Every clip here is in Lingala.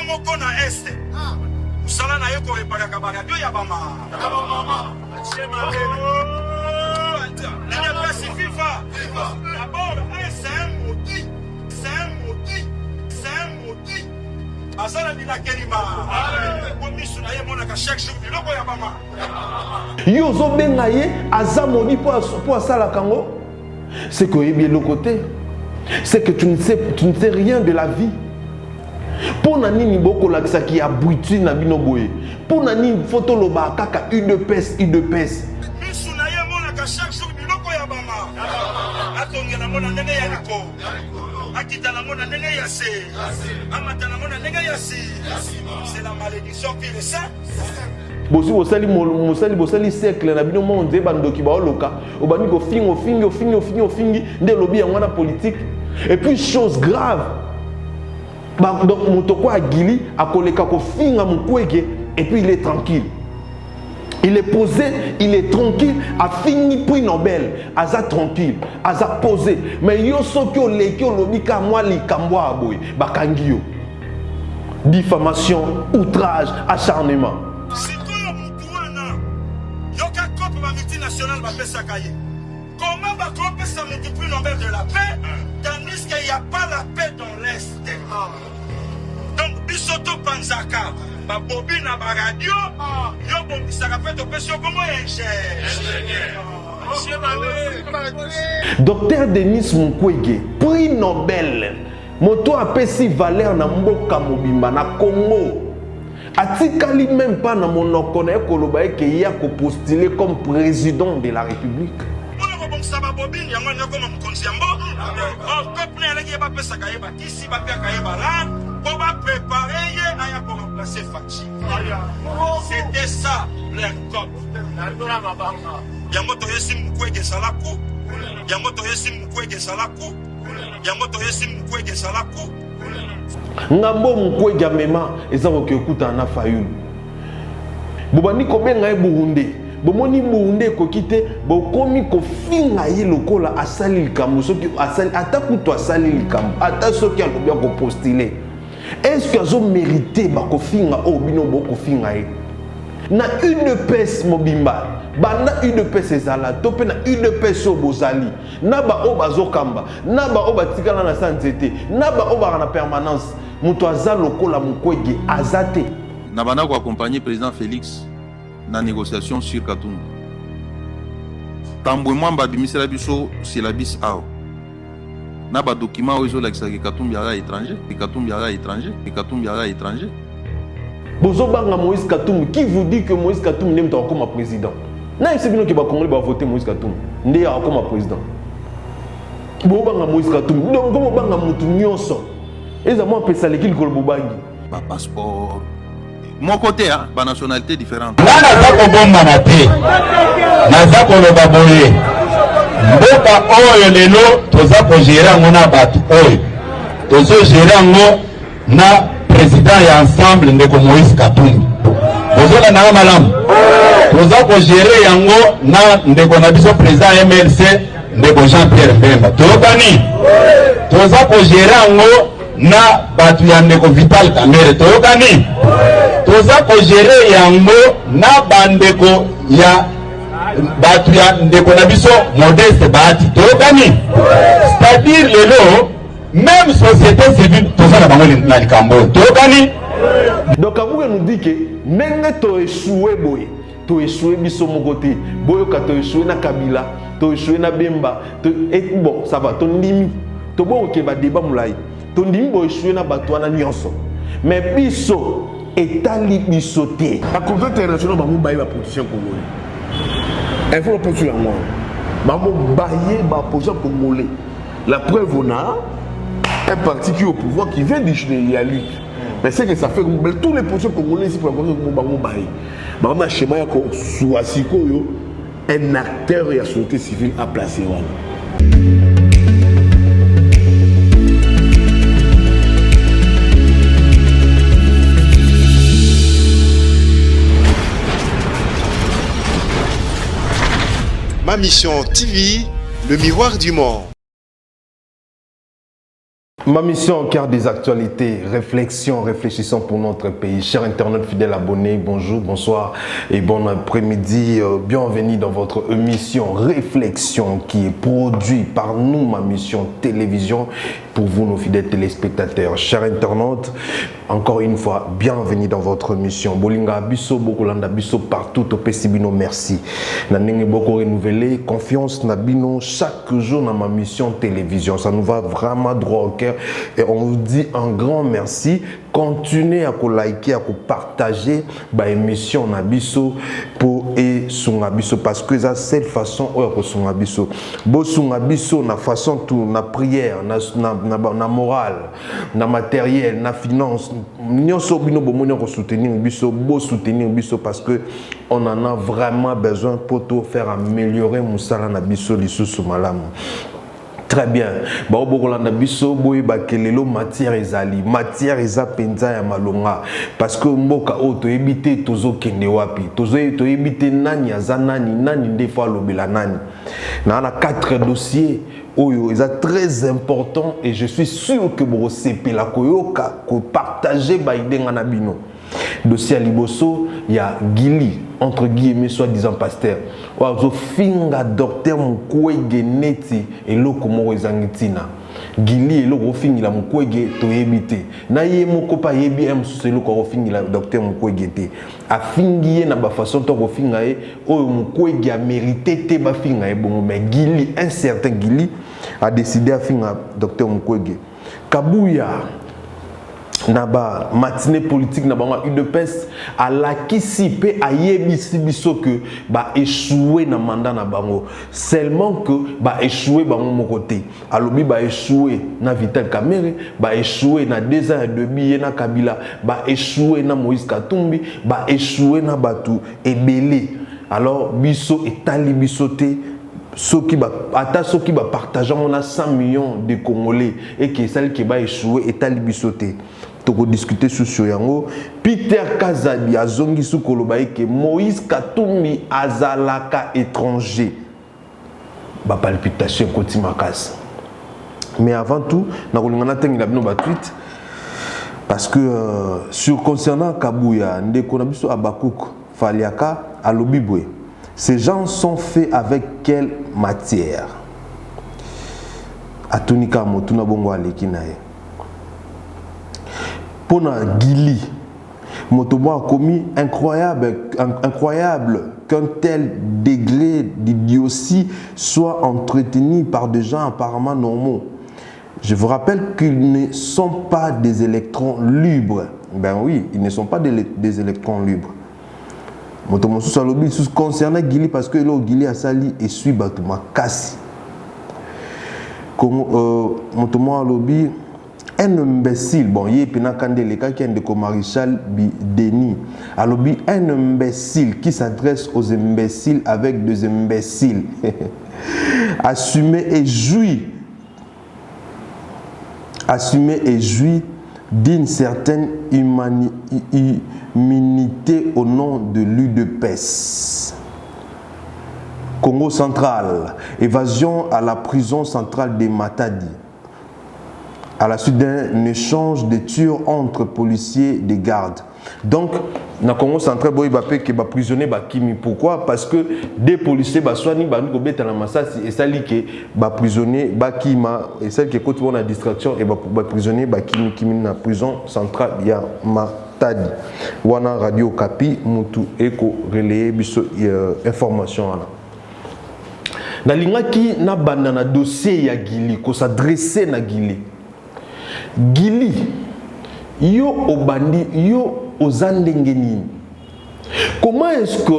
moko na Est. Mosala na ye koreparaka ba radio ya ba mama. L'UDPS viva! D'abord, un c'est un maudit. C'est un maudit. C'est un maudit. Aza na bilakeli ma. Po misu na ye emonaka chaque jour biloko ya bama. Yo ozobenga ye aza maudit po asalaka yango? C'est que oyebi eloko te. C'est que tu ne sais, tu ne sais rien de la vie. Mpo na nini bokolakisa ki abruti na bino boye? Mpo na nini faut toloba kaka udps udps? Misu na ye emonaka chaque jour biloko ya bama. Atongela yango na ndenge ya liko, akita nango na ndenge ya se, amata nango na ndenge ya si. C'est la malédiction pure et simple. Bosi bosali mosali bosali cercle na bino moko nzee bandoki baoloka obandi kofinga ofingi ofingi ofingi ofingi nde elobi yango wana politique et puis chose grave ba, donc moto kwa agili akoleka kofinga mukwege et puis il est tranquille il est posé il est tranquille afingi prix nobel aza tranquille aza posé mais yo soki oleki olobi ka mwa likambo ya boye bakangi yo Diffamation, outrage, acharnement. Sikoyo mutu wana yoka cope ba multinationale bapesaka ye comment bakopesa mutu prix Nobel de la paix tandis qu'il y a pas la paix dans l'Est donc biso topanzaka babobi na baradio yo bongisaka mpe topesi yo kombo ya ingénieur. Docteur Denis Mukwege, prix Nobel Moto apesi valeur na mboka mobimba na Congo atikali meme pas na monoko na ye koloba eke ye ako postuler comme president de la Republique. Pona kobongisa ba bobine yango alingi akoma mokonzi ya mbo or coop naye alaki ye bapesaka ye bakisi bapiaka ye balar po ba prepare ye aya ko remplacer Fatshi c'était ça leur coop yango toyesi Mukwege zala ku yango toyesi Mukwege zala ku Yango toyesi Mukwege zala ku. Ngambo Mukwege amema eza koke okutana na Fayulu. Bobandi kobenga ye Burundais. Bomoni Burundais ekoki te, bokomi kofinga ye lokola asali likambo soki asali ata kutu asali likambo ata soki alobi akopostile. Est-ce que azo merite bakofinga oyo bino bokofinga ye? Na udps mobimba banda udps ezala to mpe na udps oyo bozali na ba oyo bazokamba na ba oyo batikala na sa nzete na ba oyo baka na permanence moto aza lokola Mukwege aza te. Na banda ko accompagner president Felix na negociation sur Katumbi. Tambwe Mwamba abimisela biso syllabus awa na ba documents oyo ezolakisa ke Katumbi aza etranger, Katumbi aza etranger, Katumbi aza etranger. Bozobanga Moïse Katumbi, qui vous dit que Moïse Katumbi nde moto akokoma president? Nayebisi bino ke ba Congolais ba voter Moïse Katumbi nde akokoma president. Bobanga Moïse Katumbi, donc bobanga mutu nyonso. Eza mwa pesa leki likolo bobangi. Ba passeport moko te ah, ba nationalité différente. Nga naza kobombana te, naza koloba boye, mboka oyo lelo toza kogere yango na bato oyo tozogere yango na president ya ensemble ndeko Moïse Katumbi. Bozolanda nga malamu? Toza kogere yango na ndeko na biso president ya MLC ndeko Jean-Pierre Bemba. Toyokani? Toza kogere yango na bato ya ndeko Vital Kamerhe. Toyokani? Toza kogere yango na bandeko ya bato ya ndeko na biso Modeste Bahati. Toyokani? C'est-à-dire lelo Meme société civile toza na bango na likambo oyo toyokani. Donc Kabuya nous dit que ndenge to échoué boye to échoué biso moko te boyoka to échoué na Kabila to échoué na Bemba to, et, bon ça va tondimi tobokoke ba débat molayi tondimi bo échoué na bato wana nyonso mais biso etali biso te. Ba communauté internationale bango baye ba politiciens congolais. Info baposu yango wana. Bango baye ba opposition congolais. La preuve, on a un parti qui est au pouvoir qui vient de la lutte. Mais c'est que ça fait tous les politiciens congolais ici pour la bango baye. Bango na schéma ya ko sikoyo un acteur ya société civile a placé wana. Ma Mission TV, le miroir du monde. Ma mission au cœur des actualités, réflexion, réfléchissons pour notre pays. Chers internautes fidèles abonnés, bonjour, bonsoir et bon après-midi. Bienvenue dans votre émission Réflexion qui est produite par nous, ma mission télévision, pour vous, nos fidèles téléspectateurs. Chers internautes, encore une fois, bienvenue dans votre émission. Bolinga biso, bokolanda biso partout, topesi bino merci. Na ndenge boko renouveler confiance na bino chaque jour dans ma mission télévision. Ça nous va vraiment droit au cœur et on vous dit un grand merci. Continuez à liker, à partager ba émission na biso pour esunga biso parce que ça cette façon oyo kosunga biso. Bosunga biso na façon tout na prière, na morale, na matériel, na finance. Nyonso bino bomoni ko soutenir biso, bo soutenir biso parce que on en a vraiment besoin pour tout faire améliorer mosala na biso lisusu malamu. Très bien. Ba bokolanda biso boyeba ke lelo matière ezali. Matière eza penza ya malonga parce que mboka oyo toyebi te tozokende wapi. Toyebi te nani aza nani, nani nde faut alobela nani. Na quatre dossiers oyo eza très important et je suis sûr que bokosepela koyoka kopartager ba idée nga na bino. Dossier ya liboso ya Gili, entre guillemets, soi-disant pasteur oyo azofinga docteur Mukwege neti eloko moko ezangi ntina. Gili, eloko ofingila Mukwege toyebi te, na ye moko mpe ayebi ye mosusu eloko akofingila docteur Mukwege te. Afingi ye na bafaçon to akofinga ye oyo Mukwege amérite te bafinga ye bongo, mais Gili, un certain Gili, a décidé afinga docteur Mukwege. Kabuya, na ba matinée politique na bango ya UDPS, alakisi mpe ayebisi biso ke baéchoué na mandat na bango, seulement que baéchoué bango moko te. Alobi baéchoué na Vital Kamerhe, baéchoué na 2 ans ya demi ye na Kabila, baéchoué na Moïse Katumbi, baéchoué na bato ebele. Alors biso etali biso te soki ata soki bapartage yango na 100 millions de Congolais eke esali ke baéchoué, etali biso te. Tokodiscute susu yango. Peter Kazadi azongisi koloba eke Moïse Katumbi azalaka étranger. Bapalpitation ekoti makasi. Mais avant tout, nakolinga natengela bino batweet parce que sur concernant Kabuya, ndeko na biso Abakuk Faliaka alobi boye: "Ces gens sont faits avec quelle matière?" Atuni kaka motuna bongo, aleki na ye. Mpona Gili, moto moko akomi: "Incroyable, incroyable qu'un tel degré d'idiotie soit entretenu par des gens apparemment normaux. Je vous rappelle qu'ils ne sont pas des électrons libres." Ben oui, ils ne sont pas des électrons libres. Moto mosusu alobi lisusu concernant Gili, parce que eloko Gili asali esui bato makasi. Moto moko alobi: "Un imbécile." Bon, ye mpe nakanda elekaki ya ndeko Maréchal Bideni alobi: "Un imbécile qui s'adresse aux imbéciles avec des imbéciles. Assumer et jouir, assumer et jouir d'une certaine immunité au nom de l'UDPS." Congo central, évasion à la prison centrale de Matadi à la suite d'un échange de tirs entre policiers et des gardes. Donc, na Congo central, boyeba pe ke baprisonnier bakimi. Pourquoi? Parce que des policiers baswani, bandi kobetana masasi, esali ke baprisonnier bakima, esali ke koti wana distraction e baprisonnier bakimi kimi na prison centrale ya Matadi wana. Radio Kapi mutu eko relayer biso information wana. Nalingaki nabanda na dossier ya Gili, kos'adresser na Gili. Gili, yo obandi, yo oza ndenge nini? Comment est-ce que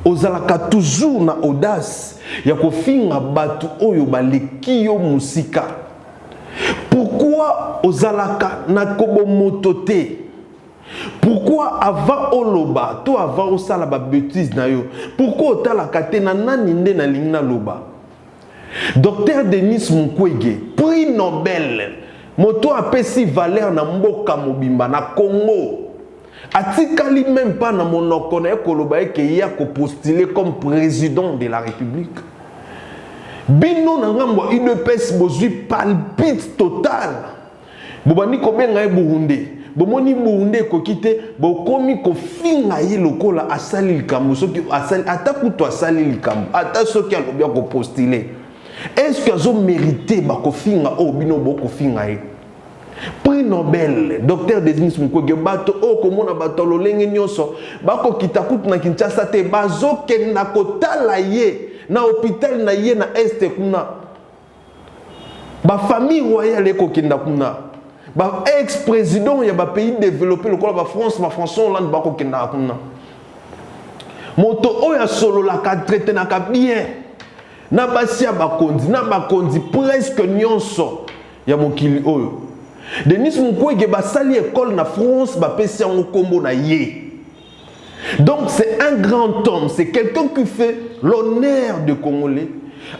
ozalaka toujours na audace ya kofinga bato oyo baleki yo mosika? Pourquoi ozalaka na kobomoto te? Pourquoi avant oloba to avant osala babêtise na yo, pourquoi otalaka te na nani nde nalingi naloba? Docteur Denis Mukwege, prix Nobel, moto apesi valeur na mboka mobimba na Congo, atikali même pas na monoko na ye koloba eke ye akopostuler comme président de la République. Bino na ngambo ya UDPS bozwi palpite total. Bobandi kobenga ye Burundais. Bomoni Burundais ekoki te, bokomi kofinga ye lokola asali likambo soki asali ata kutu asali likambo ata soki alobi akopostile. Est-ce que azo merite bakofinga oyo bino bokofinga ye? Prix Nobel, Docteur Denis Mukwege, bato oyo komona bato ya lolenge nyonso bakokita kutu na Kinshasa te, bazokenda kotala ye na hôpital na ye na Est kuna. Ba famille royale ekokenda kuna. Ba ex-président ya ba pays développés lokola ba France, ba François Hollande bakokendaka kuna. Moto oyo asololaka, entretenaka bien na basi ya bakonzi, na bakonzi presque nyonso ya mokili oyo. Denis Mukwege basali école na France, bapesi yango kombo na ye. Donc c'est un grand homme, c'est quelqu'un qui fait l'honneur de Congolais.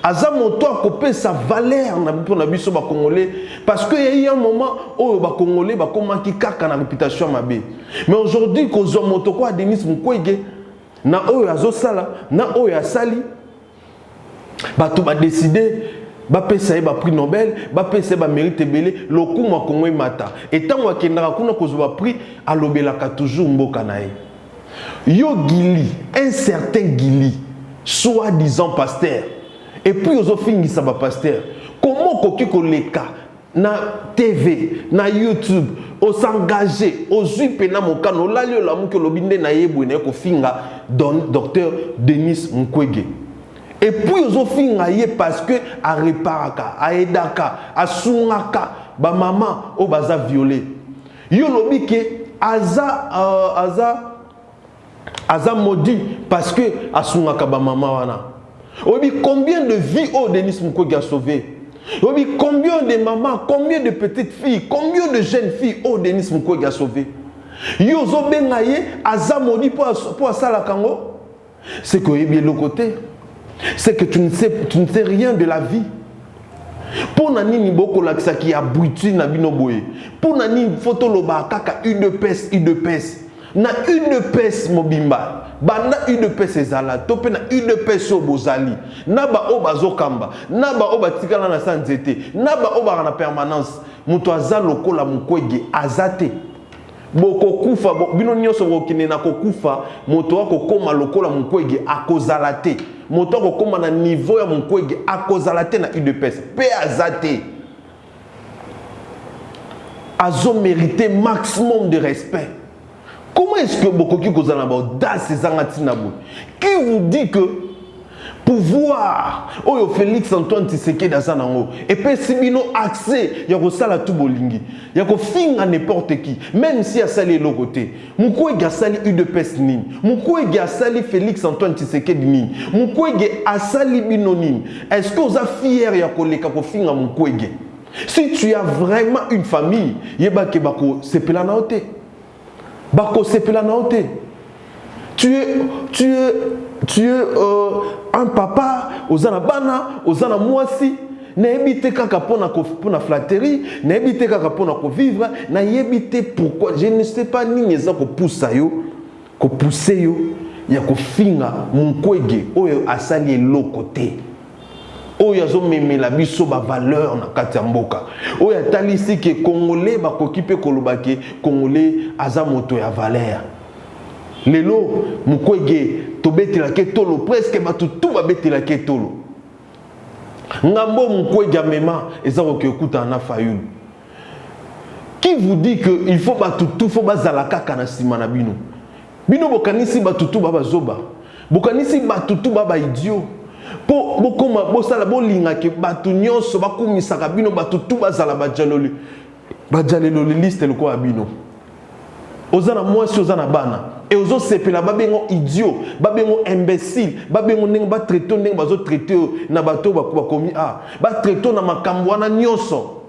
Aza moto akopesa valeur na mpona biso ba Congolais parce que y a eu un moment oyo ba Congolais bakomaki kaka na réputation mabe. Mais aujourd'hui kozwa moto kwa Denis Mukwege na oyo azosala na oyo asali, bato badeside bapesa ye baprix Nobel, bapesa ye bamérite ebele, lokumu ya Kongo emata. Etango akendaka kuna kozwa baprix, alobelaka toujours mboka na ye. Yo Gili, un certain Gili, soi-disant pasteur, et puis ozofingisa bapasteur, comment okoki koleka na TV, na YouTube, osengage, ozwi mpena mokano, olali, olamuki, olobi nde naye boye, naye kofinga docteur Denis Mukwege? Et puis ozofinga ye parce que areparaka, aedaka, asungaka bamama oyo baza violé. Yo olobi ke aza maudit parce que asungaka bamama wana. Oyebi combien de vies oyo Denis Mukwege a sauvé? Oyebi combien de mamans, combien de petites filles, combien de jeunes filles oyo Denis Mukwege a sauvé? Yo ozobenga ye aza maudit mpo asalaka yango. C'est que oyebi eloko te, c'est que tu ne sais rien de la vie. Mpo na nini bokolakisaki abruti na bino boye? Mpo na nini fo tolobaka kaka UDPS, UDPS? Na UDPS mobimba, banda UDPS ezala to mpe na UDPS oyo bozali na baoyo bazokamba, na baoyo batikala na sa nzete, na baoyo baka na permanence, moto aza lokola Mukwege aza te. Bokokufa bino nyonso, bokokende na kokufa. Moto akokóma lokola Mukwege akozala te. Moto akokóma na niveau ya Mukwege akozala te na UDPS mpe aza te. Azomérite maximum de respect. Comment est-ce que bokoki kozala na baaudace ezanga ntina boye? Qui vous dit que pouvoir oyo Félix Antoine Tshisekedi aza nango epesi bino accès ya kosala tu bolingi, ya kofinga n'importe qui, même si asali eloko te? Mukwege asali UDPS nini? Mukwege asali Félix Antoine Tshisekedi nini? Mukwege asali bino nini? Est ce que oza fier ya koleka kofinga Mukwege? Si tu as vraiment une famille, yebake bakosepela na yo te, bakosepela na yo te. Tu es un papa, oza na bana, oza na mwasi. Nayebi te kaka mpona flatterie, nayebi te kaka mpona kovivre, nayebi te pourquoi, je ne sais pas nini eza kopusa yo, kopuse yo ya kofinga Mukwege oyo asali eloko te, oyo azomemela biso bavaleur na kati ya mboka, oyo atalisi ke Congolais bakoki mpe koloba ke Congolais aza moto ya valeur. Lelo Mukwege tobetelaki etolo, presque bato tu babetelaki etolo. Ngambo Mukwege amema eza koki okutana na Fayulu. Qui vous dit que il faut bato tu fo bazala kaka na nsima na bino? Bino bokanisi bato tu ba bazoba, bokanisi bato tu ba baidiot mpo bokoma bosala bolingake bato nyonso bakumisaka bino, bato tu bazala bajaloli, bajaleloliliste lokola bino. Oza na mwasi, oza na bana e ozosepela babengo idiot, babengo imbécile, babengo ndenge batraite, ndenge bazotraite oyo na bato oyo bakomi a batraite na makambo wana nyonso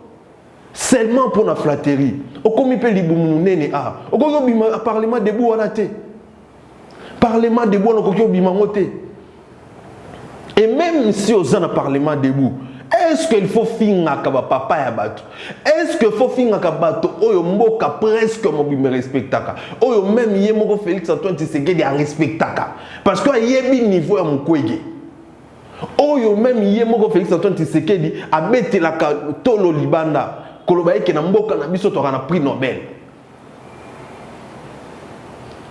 seulement mpo na flatterie. Okomi mpe libumu monene a okoki obima parlement debout wana te. Parlement debout wana okoki obima yango te. Et même si oza na parlement debout, est-ce qu'il faut fingaka bapapa ya bato? Est-ce que faut fingaka bato oyo mboka presque mobimba respectaka, oyo même ye moko Félix Antoine Tshisekedi arespectaka parce que ayebi niveau ya Mukwege, oyo même ye moko Félix Antoine Tshisekedi abetelaka tolo libanda? koloba eke na mboka na biso toka na prix Nobel.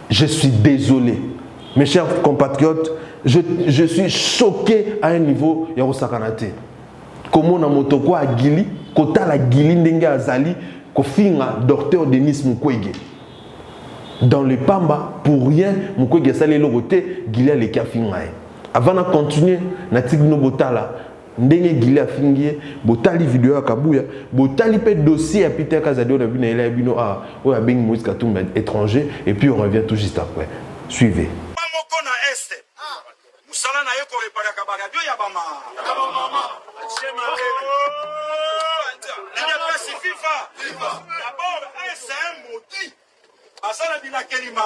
Je suis désolé. Mes chers compatriotes, je, je suis choqué à un niveau ya kosakana te. Komona moto kwa Gili, kotala Gili ndenge azali, kofinga docteur Denis Mukwege. Dans le pamba, pour rien, Mukwege asali eloko te, Gili aleki afinga ye. Avant na continuer, natiki bino botala ndenge Gili afingi ye, botali video ya Kabuya, botali mpe dossier ya Peter Kazadi oyo na bino ayela bino awa, oyo abengi Moïse Katumbi étranger, et puis on revient tout juste après. Suivez. Moko na Est, mosala na ye koreparaka baradio ya bama. Udps viva! D'abord, c'est un maudit. Aza na bilakeli ma.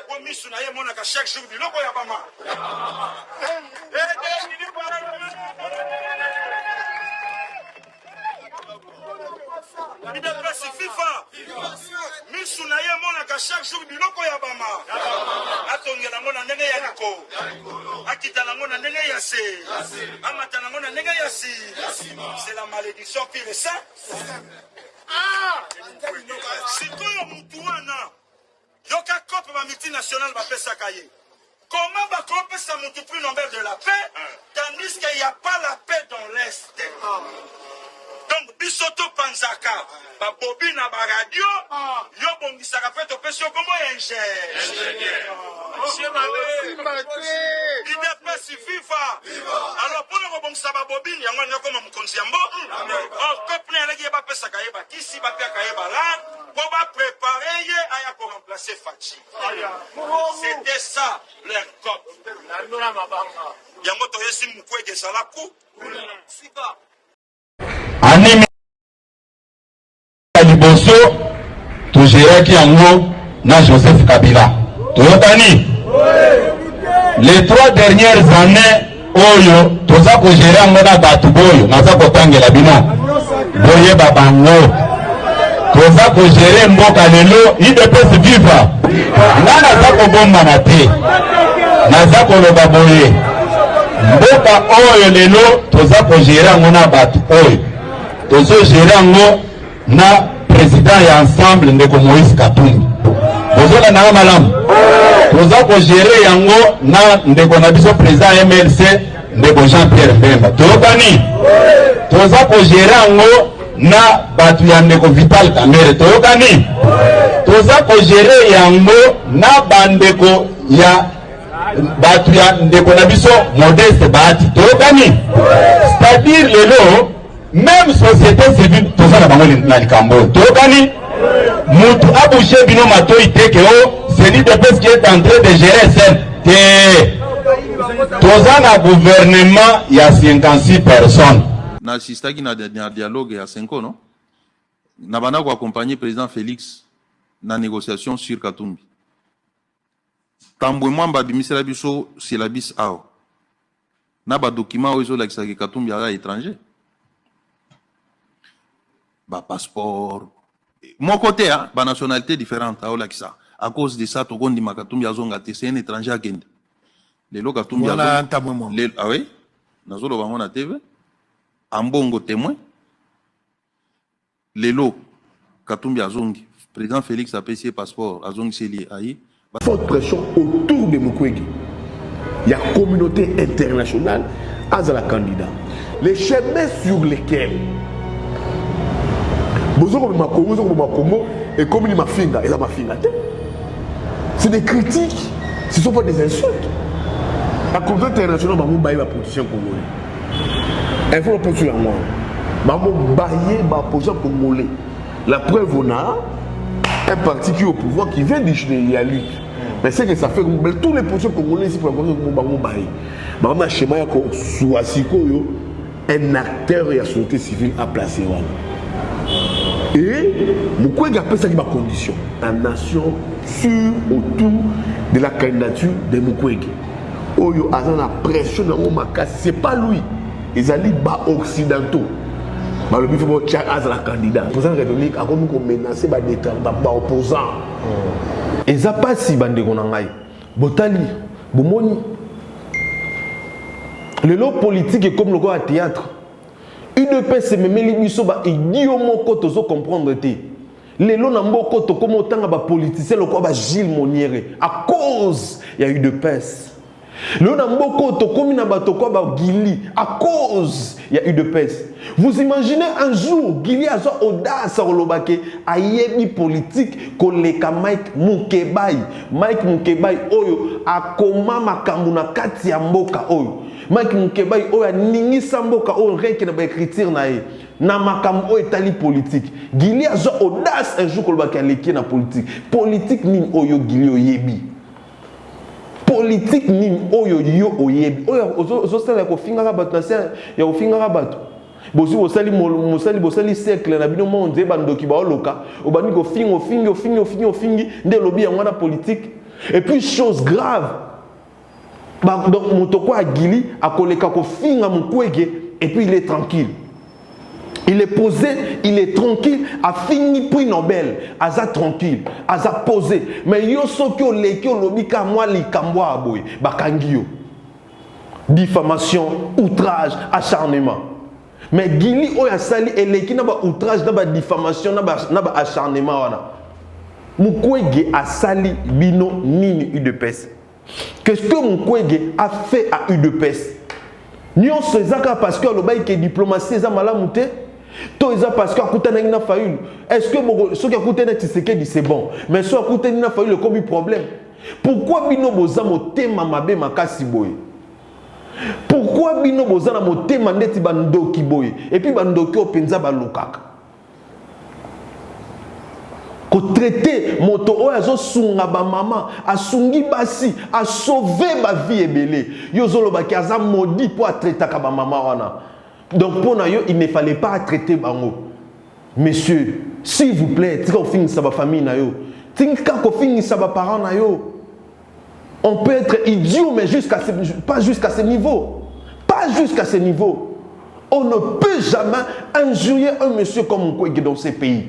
Po misu na ye emonaka chaque jour biloko ya bama. Udps viva! Misu na ye emonaka chaque jour biloko ya bama. Atongela yango na ndenge ya liko. Akita nango na ndenge ya se. Amata nango na ndenge ya si. C'est la malédiction pure et simple. Sikoyo mutu wana yoka cope ba multinationale bapesaka ye. Comment bakopesa mutu prix Nobel de la paix tandis qu'il n'y a pas la paix dans l'Est? Donc biso topanzaka babobi na baradio, yo bongisaka mpe topesi yo kombo ya ingénieur. Udps viva! Alors mpona kobongisa babobine yango alingi akoma mokonzi ya mbo. Or cope na alaki ye bapesaka ye bakisi bapiaka ye balar mpo baprepare ye aya koremplace Fatshi. C'était ça leur cop. Yango toyesi Mukwege ezala ku Année ya liboso togeraki yango na Joseph Kabila, toyokani. Les 3 dernières années oyo toza kogere yango na bato boyo naza kotangela bino, boyeba bango. Toza kogere mboka lelo, UDPS viva. Nga naza kobombana te, naza koloba boye, mboka oyo lelo toza kogere yango na bato oyo, tozogere yango na président ya ensemble ndeko Moïse Katumbi. Bozolanda nga malamu? Toza kogere yango na ndeko na biso président ya MLC ndeko Jean-Pierre Bemba. Toyokani? Toza kogere yango na bato ya ndeko Vital Kamerhe. Toyokani? Toza kogere yango na bandeko ya bato ya ndeko na biso Modeste Bahati. Toyokani? C'est-à-dire lelo même société civile toza na bango na likambo oyo. Toyokani? Mutu abouche bino matoi te ke o c'est l'UDPS qui est en train de gérer seul te. Toza na gouvernement ya 56 personnes. Na assistaki na, na dialogue ya Senko, non? Na banda ko accompagner président Félix na négociation sur Katumbi. Tambwe Mwamba abimisela biso syllabus awa na ba document oyo ezolakisa ke Katumbi aza étranger, ba passeport moko te, ba nationalité différente aolakisa. À cause de ça tokondima Katumbi azonga te, c'est un étranger, akende. Lelo Katumbi Voilà, Tambwe Mwamba. Lelo, ah oui, nazoloba yango na TV, Ambongo témoin. Lelo Katumbi azongi, président Félix apesi ye passeport, azongiseli ye ayi. Forte pression autour de Mukwege. Il y a communauté internationale azala candidat. Les chemins sur lesquels bozoko bima Congo, bozoko bima Congo et comme ni mafinga, et la mafinga te. C'est des critiques, ce sont pas des insultes. La communauté internationale va bailler la politicien congolais. Il faut le sur moi. Bango bailler ba politicien congolais. La preuve, on a un parti qui est au pouvoir qui vient de la lutte. Mais c'est que ça fait mais tous les politiciens congolais ici pour la communauté bango bailler. Bango na schéma ya ko sikoyo un acteur ya société civile a placé wana. Et Mukwege apesaki ba condition. La nation sur autour de la candidature de Mukwege. Oyo aza na pression nango makasi, c'est pas lui. Ezali ba occidentaux. Balobi faut botia azala candidat. Président de la République akomi ko menacer ba détracteurs, ba opposants. Eza pasi bandeko na ngai. Botali, bomoni. Lelo politique ekomi lokola théâtre. Udps ememeli biso ba idiot moko tozo comprendre te. Lelo na mboko tokomi otanga ba politiciens lokola ba Gilles Moniere à cause ya udps. Lelo na mboko tokomi na bato kwa ba Gili à cause ya udps. Vous imaginez un jour Gili azwa audace akoloba ke ayebi politique koleka Mike Mukebayi. Mike Mukebayi oyo akoma makambo na kati ya mboka oyo. Mike Mukebayi oyo aningisa mboka oyo rien que na ba écriture na ye na makambo oyo etali politique. Gili azwa audace un jour koloba ke aleki na politique. Politique nini oyo Gili oyebi? Politique nini oyo yo oyebi? Oyo ozosala ya kofingaka bato na se ya kofingaka bato. Bozwi bosali mosali bosali cercle na bino monde bandoki baoloka obandi kofinga ofingi ofingi ofingi ofingi nde elobi yango wana politique. Et puis chose grave, ba, donc moto kwa agili akoleka kofinga Mukwege et puis il est tranquille. Il est posé, il est tranquille, afingi prix Nobel, aza tranquille, aza posé. Mais yo soki oleki olobi ka mwa likambo ya boye, bakangi yo. Diffamation, outrage, acharnement. Mais Gili oyo asali eleki na ba outrage, na ba diffamation, na ba acharnement wana. Mukwege asali bino nini UDPS? Qu'est-ce que Mukwege a fait à UDPS? Nyonso eza kaka parce que alobaki ke diplomatie eza malamu te, to eza parce que akutanaki na Fayulu. Est-ce que boko soki akutani na Tshisekedi c'est bon, mais soki akutani na Fayulu ekomi problème? Pourquoi bino boza motema mabe makasi boye? Pourquoi bino boza na motema ndeti bandoki boye? Et puis bandoki oyo mpenza balukaka kotraite moto oyo azosunga bamama, asungi basi, asauve bavie ebele, yo ozolobaki aza maudit mpo atraitaka bamama wana. Donc mpo na yo il ne fallait pas atraiter bango. Monsieur, s'il vous plaît, tika kofingisa bafamille na yo, tika kofingisa baparent na yo. On peut être idiot, mais jusqu'à ce, pas jusqu'à ce niveau. Pas jusqu'à ce niveau. On ne peut jamais injurier un monsieur comme Mukwege dans ces pays.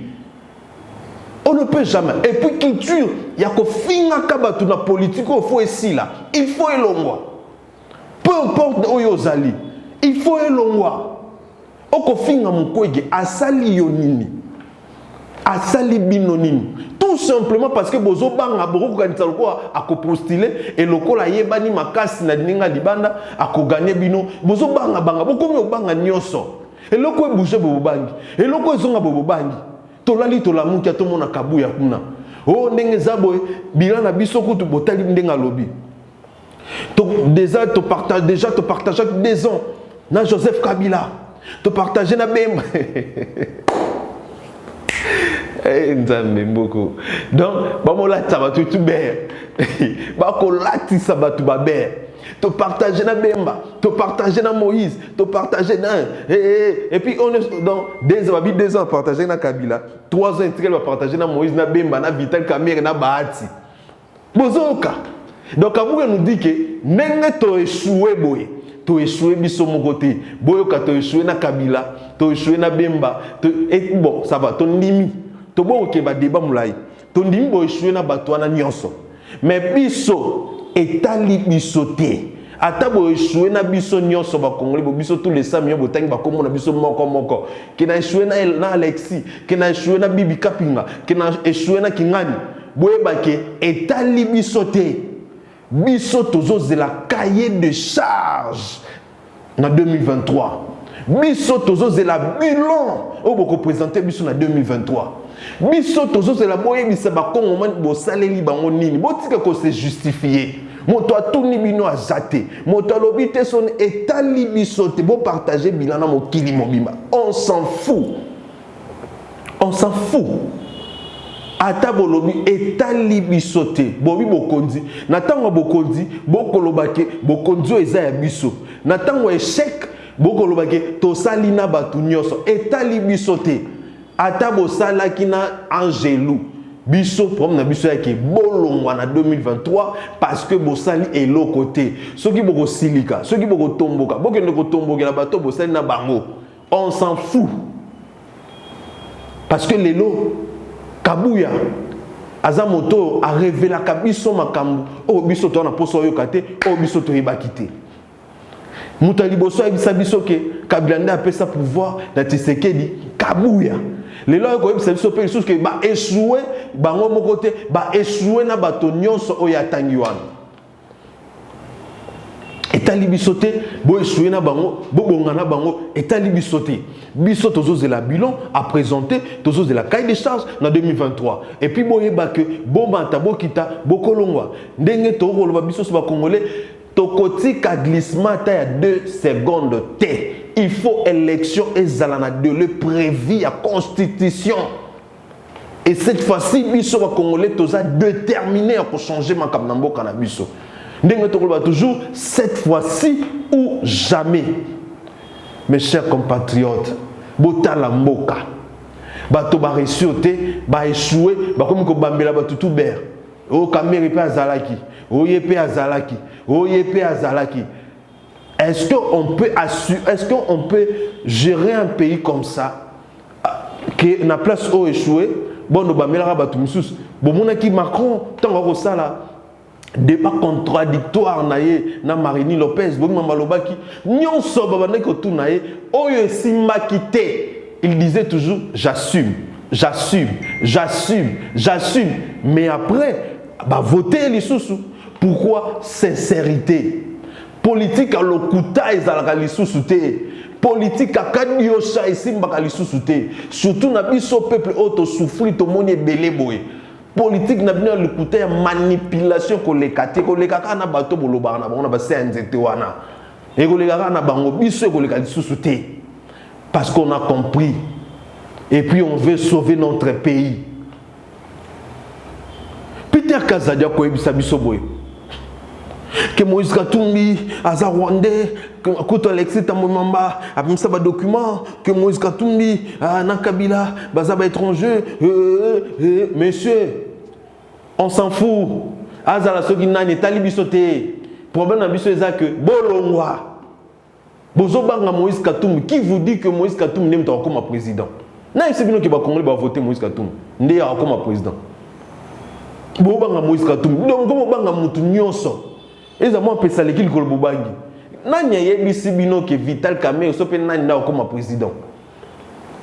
On ne peut jamais. Et puis culture, il y a kofingaka bato na politique, il faut esila. Il faut elongwa. Peu importe oyo ozali, il faut elongwa. Okofinga Mukwege asali yo nini? Asali bino nini? Tout simplement parce que bozobanga bokokanisa lokola akopostule e lokola ayebani makasi na ndenge ya libanda akoganye bino, bozobanga banga, bokomi obanga nyonso. Eloko ebouge bobobangi, eloko ezonga bobobangi. Tolali tolamuki atomona Kabuya kuna. O ndenge eza boye, bilan na biso kutu botali ndenge alobi. To, déjà to partage, déjà to partage 2 ans na Joseph Kabila, to partage na Bemba. Eh, Nzambe mboko. Donc bamolatisa bato tu ber, bakolatisa bato baber. To partage na Bemba, to partage na Moïse, to partage na et puis on est dans 2 ans, babi 2 ans partage na Kabila, 3 ans etikali bapartage na Moïse, na Bemba, na Vital Kamerhe, na Bahati. Bozoyoka. Donc Kabuya nous dit que ndenge to échoué boye, to échoué biso moko te. Boyoka, to échoué na Kabila, to échoué na Bemba, to, et bon, ça va, to ndimi. To bon ke ba débat molai. To ndimi bo échoué na bato wana nyonso. Mais biso etali biso te. Ata bo échoué na biso nyonso ba Congolais, bo biso tous les 100 millions botangi ba kombo na biso moko moko. Ke na échoué na Alexis, ke na échoué na Bibi Kapinga, ke na échoué na Kingani. Boyeba ke etali biso te. Biso tozozela cahier de charge na 2023. Biso tozozela bilan oyo bokopresente biso na 2023. Biso tozozela boyebisa bakongomani bosaleli bango nini. Botika kose justifier. Moto atuni bino aza te, moto alobi te soni etali biso te. Bopartage bilan na mokili mobimba, on s'en fout, on s'en fout. Ata bolobi etali biso te. Bobi bokonzi na ntango ya bokonzi, bokoloba ke bokonzi oyo eza ya biso. Na ntango ya échec, bokoloba ke tosali na bato nyonso. Etali biso te. Ata bosalaki na Angelu, biso problème na biso yake bolongwa na 2023 parce que bosali eloko te. Soki bokosilika, soki bokotomboka, bokende kotombokela bato bosali na bango, on s'en fout. Parce que lelo Kabuya aza moto oyo arevelaka biso makambo oyo biso toza na mposa oyoka te, oyo biso toyebaki te. Moto ya liboso ayebisa biso ke Kabila nde apesa pouvoir na Tshisekedi Kabuya. Lelo aye koyebisa biso mpe lisusu ke ba échoué bango moko te, ba échoué na bato nyonso oyo atangi wana. Etali biso te, bo échoué na bango, bobonga na bango, etali biso te. Biso tozozela bilan à présenter, tozozela cahier de charge na 2023. Et puis boyeba ke bomata bokita bokolongwa. Ndenge tokoloba biso so ba Congolais tokotika glissement ata ya 2 secondes te. Il faut élection ezala na délai prévu ya constitution. Et cette fois-ci biso ba Congolais toza déterminé ya kochanger makambo na mboka na biso. Ndenge tokoloba toujours cette fois-ci ou jamais. Mes chers compatriotes, botala mboka. Bato ba réussir te, ba échouer, bakomi kobambela bato tout ber. O Kamere pe azalaki, oye pe azalaki, oye pe azalaki. Est-ce qu'on peut assurer, est-ce qu'on peut gérer un pays comme ça que na place oyo échoué, bon no bamelaka bato misusu. Bomonaki Macron ntango akosala débat contradictoire na ye na Marine Lopez, bomima balobaki nyonso babandaki kotuna ye oyo esimbaki te. Il disait toujours j'assume, j'assume, j'assume, j'assume. Mais après ba voter lisusu. Pourquoi? Sincérité. Politique ya lokuta ezalaka lisusu te. Politique ya kadiosha esimbaka lisusu te. Surtout na biso peuple oyo tosouffrir, tomoni ebele boye. Politique na bino ya lokuta ya manipulation koleka te, koleka kaka na bato bolobaka na bango na base ya nzete wana. Ekoleka kaka na bango, biso ekoleka lisusu te. Parce qu'on a compris. Et puis on veut sauver notre pays. Peter Kazadi akoyebisa biso boye ke Moïse Katumbi aza rwandais, kutu Alexis Thambwe Mwamba abimisa ba document que Moïse Katumbi na Kabila baza ba étranger. Monsieur, on s'en fout. Azala soki nani etali biso te. Problème na biso eza que bolongwa. Bozobanga Moïse Katumbi. Qui vous dit que Moïse Katumbi nde moto akokoma président? Nayebisi bino ke bakongoli bavote Moïse Katumbi nde akokoma président. Bobanga Moïse Katumbi, donc bobanga mutu nyonso. Eza mwa pesa leki likolo bobangi. Nani ayebisi bino ke Vital Kamerhe so pe nani nde akokoma président?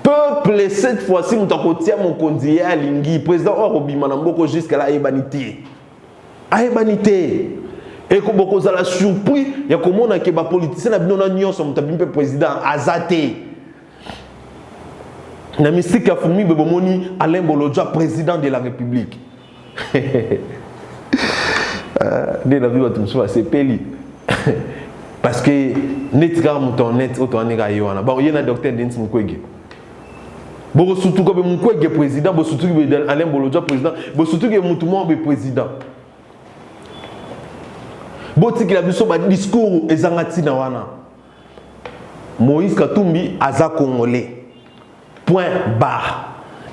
Peuple cette fois-ci moto akotia mokonzi ye alingi. Président oyo akobima na mboko jusqu'à là ayebani te. Ayebani te. Eko bokozala surpris ya komona ke ba politicien na bino na nyonso moto abimi mpe président aza te. Na mystique ya Fumi bomoni Alain Bolodjwa président de la République. Nde na bi bato mosusu basepeli parce que neti kaka moto honnête oyo towaneka ye wana. Bon, ye na docteur Denis Mukwege. Bokosutuka be Mukwege président, bosutuki be Alain Bolodjwa président, bosutuki be mutu moko be président. Botikela biso ba discours ezanga ntina wana. Moïse Katumbi aza congolais. Point barre.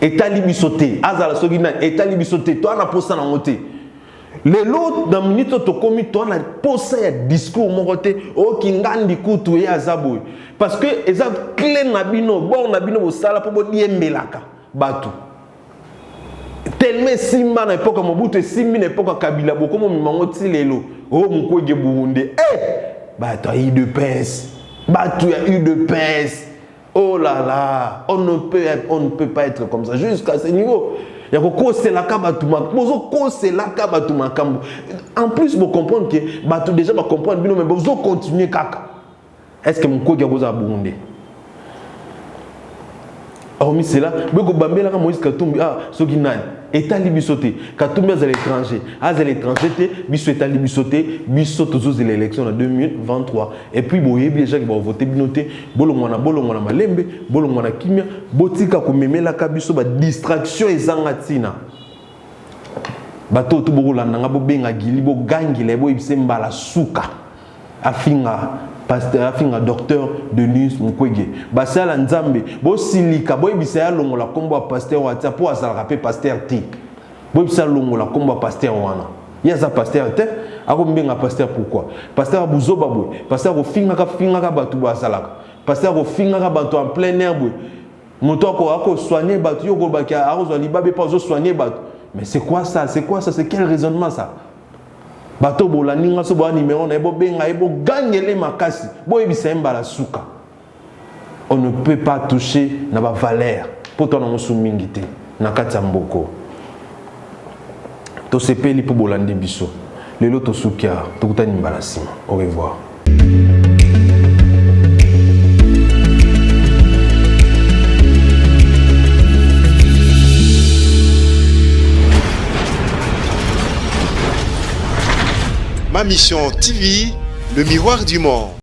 Etali biso te. Azala soki nani, etali biso te. Toa na posa nango te. Lelo na minute oyo tokomi toa na posa ya discours moko te. Oki ngandi kutu ye aza boye. Parce que eza clé na bino, bord na bino bosala po bodiembelaka bato. Tellement esimba na époque ya Mobutu, esimbi na époque ya Kabila, bokomo mimango ti lelo. Oh Mukwege Burundi. Eh! Bato ya UDPS. Bato ya UDPS. Oh là là, on ne peut pas être comme ça jusqu'à ce niveau. Ya kokoselaka bato, bozokoselaka bato makambo. En plus bo comprendre que bato déjà ba comprendre bino, mais bozo continuer kaka. Est-ce que Mukwege akozala Burundi? Hormis cela, boko bambelaka Moïse Katumbi, ah soki nani etali biso te. Katumbi azala étranger, azala étranger te, biso etali biso te. Biso tozozela élection na 2023. Et puis boyebi déjà ke bavote bino te. Bolongwa na, bolongwa na malembe, bolongwa na kimia, botika komemelaka biso ba distraction ezanga ntina. Bato oyo to bokolanda nga, bobenga Gili, bogangela ye, boyebisa mbala suka afinga pasteur, afinga docteur Denis Mukwege. Basala Nzambe, bosilika, boyebisa ye alongola nkombo ya pasteur oyo atia, mpo azalaka mpe pasteur te. Boyebisa alongola nkombo ya pasteur wana. Ye aza pasteur te, akombenga pasteur pourquoi? Pasteur abuzoba boye, pasteur akofingaka fingaka bato boye, azalaka pasteur akofingaka bato en plein air boye. Moto akosoigne bato, yo kolobaki akozwa libabe mpo azosoigne bato. Mais c'est quoi ça? C'est quoi ça? C'est quel raisonnement ça? Bato bolandi nga so boa numero na ye, bobenga ye, bogangele makasi, boyebisa ye mbala suka. On ne peut pas toucher na ba valeur mpo to nango su mingi te na kati ya mboko. Tosepeli mpo bolandi biso lelo, tosuki awa, tokutani mbala nsima. Au revoir. Ma Mission TV, le miroir du monde.